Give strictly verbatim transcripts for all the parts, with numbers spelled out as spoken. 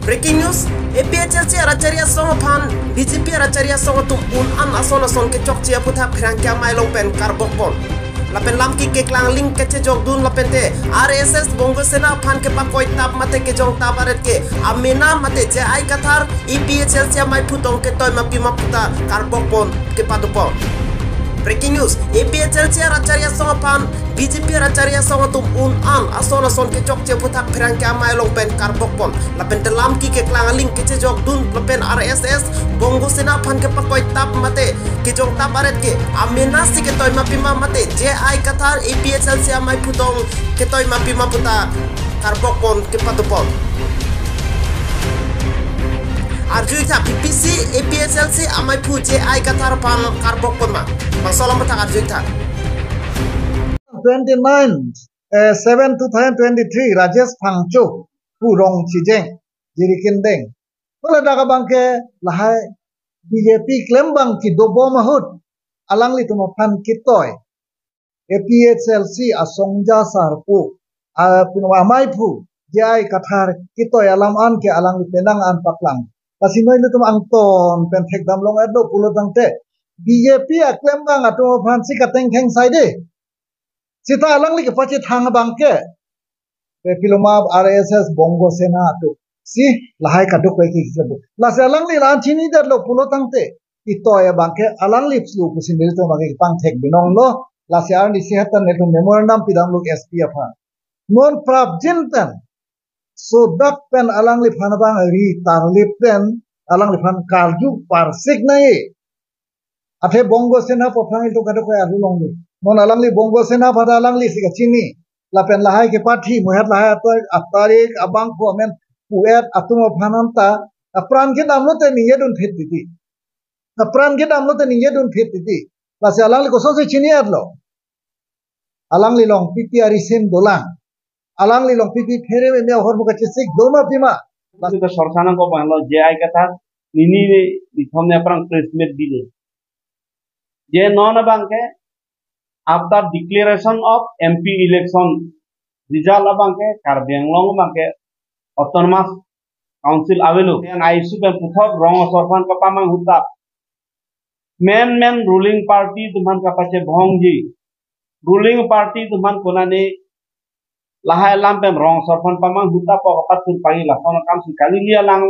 Breaking news, A P H L C arat chari asong aphan B J P arat chari asong atum un-an ason ason kechokche aphuthak pherangke amei along pen karbok pon. Lapen lam keklang aling kachejokdun lapente R S S Bongo Sena aphan kepakoi tap mate kejong tap aret ke amena mate J I Kathar A P H L C ameiphu tong ketoi ma pima puta karbok pon kepado pon. Breaking news, A P H L C arat chari asong aphan B J P arat chari asong atum un-an ason ason kechokche aphuthak pherangke amei along pen karbok pon. Lapente lam keklang aling kachejokdun lapen R S S Bongo Sena aphan kepakoi tap mate kejong tap aret ke amena si ketoi ma pima mate J I Kathar A P H L C ameiphu tong ketoi ma pima puta karbok pon kepado pon. Arju-ik tha, P P C, A P H L C ameiphu J I Kathar aphan karbok pon ma? Bangso alam aputhak arju-ik tha. Twenty-nine, eh, seven two thousand twenty-three, Rajesh Phangcho, pu Rongchijeng, Jirikindeng. Pu ladak abang ke lahai B J P klembang kedobom ahut alanglitum aphan ketoi A P H L C asongja sarpo, a, pino ameiphu J I Kathar ketoi alam an ke alangli penang an paklang. Lasi noi ilitum angton pen thekdam long-etlo pulo tangte B J P aklembang atum aphan si katengkheng sai dei. Seta alangli kepachethang abang ke, eh, piloma R S S Bongo Sena atum si lahai kadokave ke kisabut. Lasi alangli la-an chinidetlo pulo tangte ketoi abang ke alangli pusi nelitum abang ke pangthek binonglo. Lasi arnisi hatan nelitum memorandum pidamlo S P aphan. Non prapjin pen sodak pen alangliphan abang ri tarlip pen alangliphan karju parsik nangji. Athe Bongo Sena aphan ilitum kadokave arjulongji. Non alangli Bongo Sena aphan alangli si kachini. Lapen lahai kepathi muhet lahai atar-, atarik abang ko amen pu-et atum aphan anta apran kedamlote ningjedun phit titi. Apran kedamlote ningjedun phit titi. Lasi alangli kosonsi chini-etlo? Alangli along pipi arisim dolang. Alangli along pipi phere meme ahormu kachesik do ma pima? Lasi ta sorsa nangkok abang lo J I Kathar nini nithom ne aphrang press meet dilo. Je non abang ke after declaration of M P election result abang ke Karbi Anglong abang ke autonomous council avelo. Pen I S U pen puthot rong asor aphan kapamanghu tap. Men men ruling party atum aphan kapachebhongji. Ruling party atum aphan konane lahai alam pen rong asor aphan pamanghu tap pu kapathur pagi lason akam si kali li alang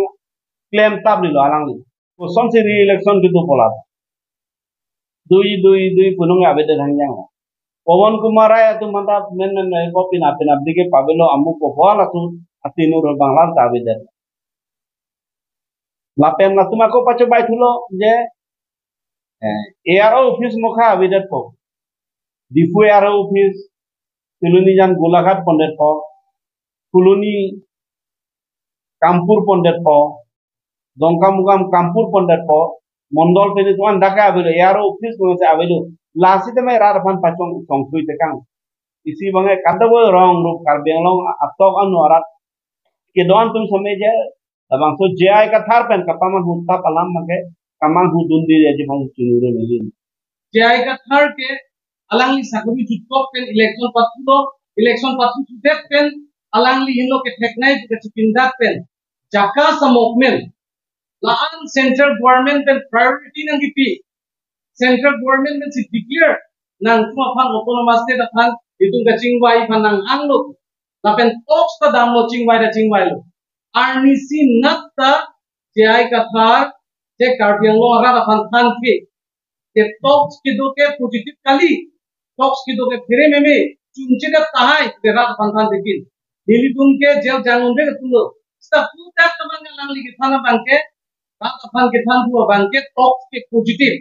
klem tap lilo alangli. Kosonsi re-election kedo pu la? Dui dui dui punong avedet hangjang. Pawan Kumar Rai atum manta men men nai ko pina pina abdi ke pavelo amu ko bol atu atinur banglar ta avedet. Lapen latum ako pachobai thulo je, eh, A R O office mokha avedetpo. Diphu A R O office, Phuloni jan Golaghat pondetpo, Phuloni Kampur pondetpo, Dongkamukam Kampur pondetpo, Mondol pini tuan daka avelo, A R O office mose avelo. Lasi teme rat aphan pachong chongthui tekang. Isi abang ke kadokave rong rup Karbi Anglong atok anu arat kedo-an atum seme je labangso J I Kathar pen kapamanghu tap alam abang ke kamanghu dunde ya je bang chunuru nilin. J I Kathar ke alangli sakori jutkok pen election pathulo, election pathu chudet pen alangli henlo ketheknei pu kachipindak pen JACAS a-movement la-an central government pen priority nangkipi, central government pensi declare nangtum aphan autonomous state aphan itum kachingvai aphan nanghanglo. Lapen talks ta damlo, chingvai ta chingvailo. Arnisi nat ta J I Kathar je Karbi Anglong arat aphan thanke. Ke talks kedo ke positive kali. Talks kedo ke phere meme chunche det tahai ke rat aphan than dekin. Nelitum ke jail jangun de tulo. Seta pudak teman alangli kethan abang ke, rat aphan kethan thu abang ke talks ke positive.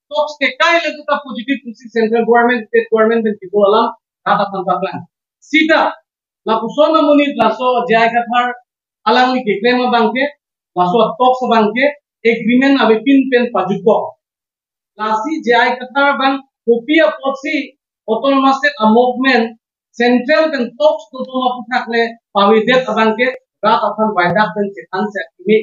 Talks ke kai le ta positive pusi central government, state government pen kedo alam rat aphan paklang. Seta lapuson amonit laso J I Kathar alangli keklem abang ke, laso talks abang ke agreement avepin pen pajutkok. Lasi J I Kathar abang kopi apotsi autonomous state a-movement central pen talks kedo ma puthak le pavedet abang ke rat aphan baidak pen chethan si akimi